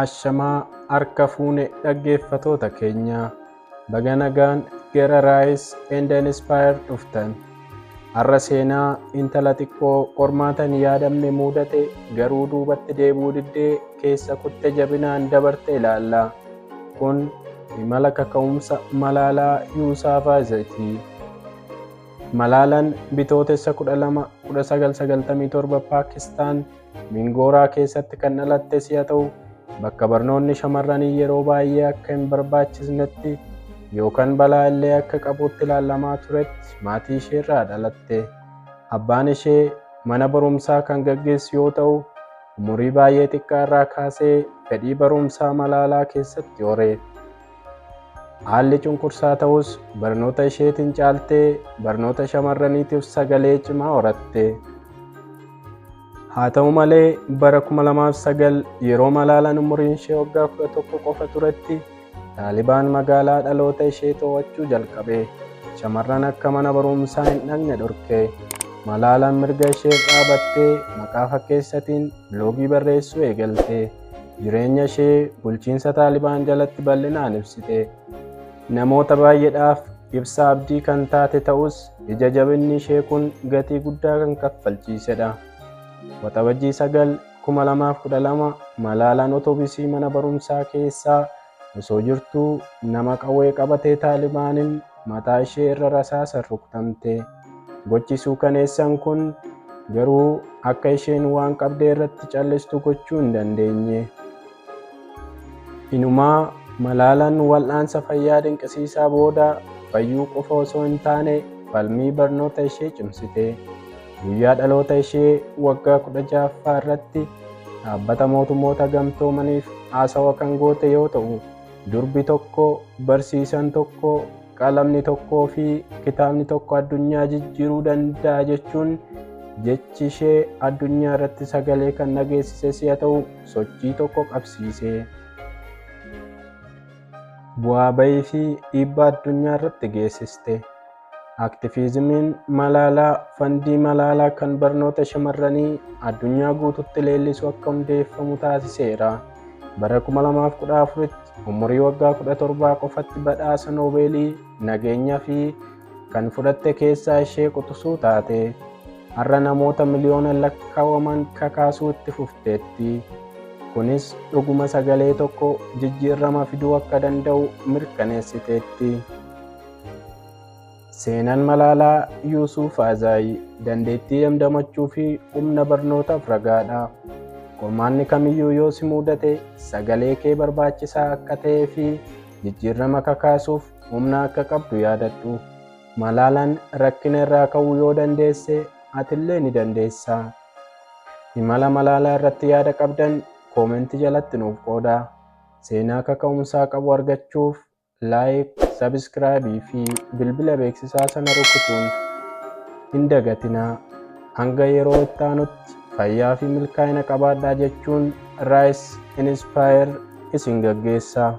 Ashamaa harka fuune dhaggeeffatoota keenya, baga nagaan gara Rise and Inspire dhuftan. Har'a seenaa intala xiqqoo qormaata hin yaadamne mudate garuu duubatti deebi'uu diddee keessa kutte jabinaan dabarte ilaalla. Kun imala kaka'umsa Malaalaa Yuusaafaazati. Malaalaan Bitootessa 12, 1997 Paakistaan Mingooraa keessatti kan dhalatte si'a ta'u, bakka barnoonni shamarranii yeroo baay'ee akka hin barbaachisnetti yookaan balaa illee akka qabutti ilaalamaa turetti maatii isheerraa dhalatte. Abbaan ishee mana barumsaa kan gaggeessu yoo ta'u, umurii baay'ee xiqqaa irraa kaasee fedhii barumsaa Malaalaa keessatti hore. Haalli cunqursaa ta'us barnoota isheetiin caaltee barnoota shamarraniitiif sagalee cimaa horatte. Haa ta'u malee, bara 2009 yeroo Malaalaan umuriin ishee waggaa 11 qofa turetti Taalibaan magaalaa dhaloota ishee to'achuu jalqabe. Shamarran akka mana barumsaa hin dhaqne dhorke. Malaalaan mirga isheef dhaabattee maqaa fakkeessatiin biloogii barreessuu eegalte. Jireenya ishee bulchiinsa Taalibaan jalatti bal'inaan ibsite. Namoota baay'eedhaaf ibsa abdii kan taate ta'us, ija jabinni ishee kun gatii guddaa kan kaffalchiisedha. Waxabajjii 9, 2012 Malaalaan otoobisii mana barumsaa keessaa osoo jirtuu nama qawwee qabatee Taalibaaniin mataa ishee irra rasaasan rukutamte. Gochi suukaneessan kun garuu akka isheen waan qabdee irratti callistu gochuu hin dandeenye. Inumaa Malaalaan wal'aansa fayyaa dinqisiisaa booda fayyuu qofa osoo hin taane falmii barnoota ishee cimsite. Guyyaa dhaloota ishee waggaa 16ffaa irratti dhaabbata mootummoota gamtoomaniif haasawa kan goote yoo ta'u, durbi tokko, barsiisan tokko, qalamni tokkoo fi kitaabni tokko addunyaa jijjiiruu danda'a jechuun jechi ishee addunyaa irratti sagalee kan dhageessise si'a ta'u, sochii tokko qabsiise. Bu'aa bayii fi dhiibbaa addunyaa irratti geessiste. Aktiviizimiin Malaalaa fandii Malaalaa kan barnoota shamarranii addunyaa guututti leellisu akka hundeeffamu taasiseera. Bara 2014tti umurii waggaa 17 qofatti badhaasa Noobeelii nageenyaa fi kan fudhatte keessaa ishee quxisuu taate. Har'a namoota miliyoona lakkaa'aman kakaasuu itti fufteetti. Kunis dhuguma sagalee tokko jijjiirama fiduu akka danda'u mirkaneessiteetti. Seenaan Malaalaa Yuusuf Azaayi dandeettii damdamachuu fi humna barnootaaf ragaadha. Qormaanni kamiyyuu yoo si mudate sagalee kee barbaachisaa akka ta'ee fi jijjiirama kakaasuuf humna akka qabdu yaadadhu. Malaalaan rakkina irraa ka'uu yoo dandeesse, atillee ni dandeessa. Imala Malaalaa irratti yaada qabdan koomentii jalatti nuuf qoodaa. Seenaa kaka'umsaa qabu argachuuf like, subscribe fi bilbila beeksisaa sana rukutuun hin dagatinaa. Hanga yeroo itti aanutti fayyaa fi milkaa'ina qabaadhaa jechuun Rise Inspire isin gaggeessa.